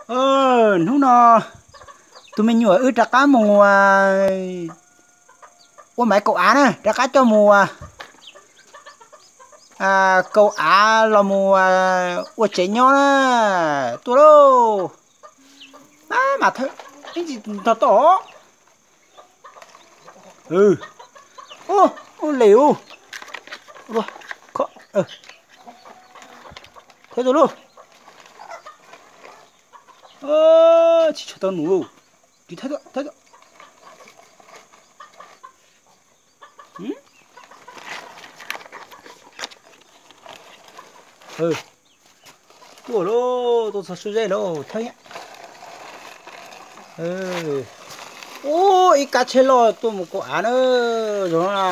Hnub no tus me nyuam wb rov qab mus ua maiv kaum av na, rov qab coj mus kaum av los mus ua tsev nyob na. Tuaj lauj. Mas thawj ib ntsis nrog toj. Ua le u. Thawj tus lauj. Tsis tshua tau num. Tsis thawj, thawj. Tuaj lauj, tuaj txog sub zeb lauj, thawj. Ub, ib kab tsheb loj tuaj mus kaum av na, zoo na.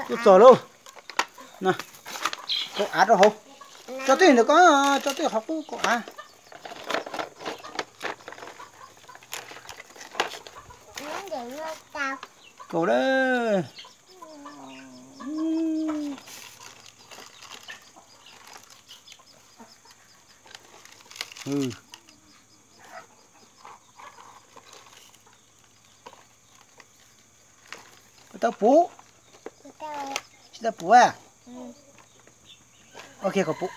Tuaj txog lauj. Kaum av rau hauv. Tso twj ntawm ko, tso twj qhov qub kaum av. Kaum lawm. Tau puv? Tsis tau puv a? Ok, kom puv.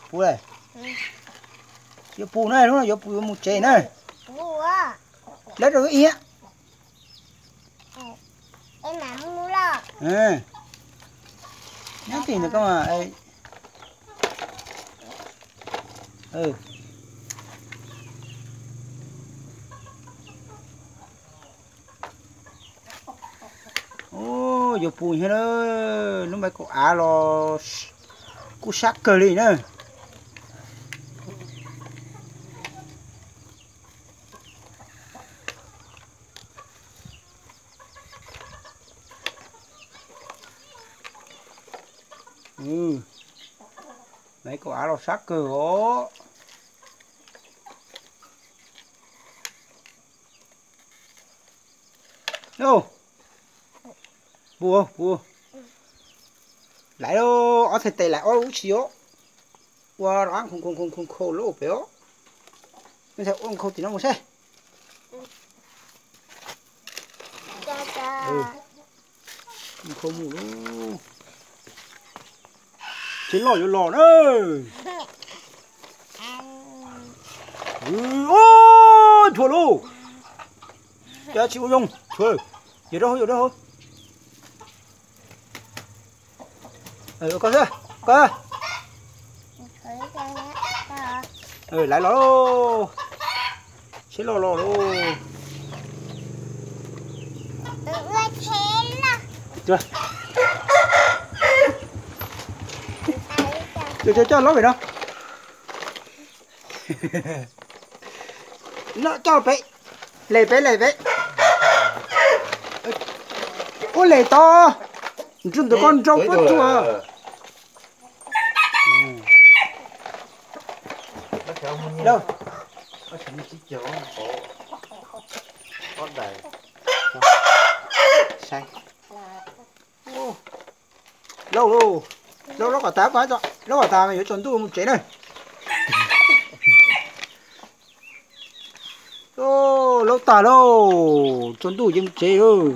Puv, yuav puv na, hnub no yuav puv yuav mus tsev na. Lawv rau ib. Nyob tim ntawd koj mas. Yuav puv thiab na, lub maiv kaum av los kuj sab kawg li na. Maiv kaum av los sab kawg os. Puv, puv. Laiv, ob txhais tes laiv ob lub tsis os. Ua rov qab nkhaus nkhaus nkhaus nkhaus lub pem os. Ua nkhaus tim no mus saib. Nkhaus mus lauj. Tsheb loj yuav los na. Ub, tshuav lauj. Cas tsis ua zoo, tshuav. Yog rau hauv, yog rau hauv. Koj xwb, koj. Laiv los lauj. Tsheb loj los lauj. Coj, coj, coj lov pem no. No coj pem, le pem, le pem. Ua le tod, nrug ntawm koj nrau pob tsuas. Lauj, lauj, lauj, lauj kom tas, lauj kom tas mas yuav tsaus ntuj mus tsev na. Lauj tas lauj, tsaus ntuj ces mus tsev lauj.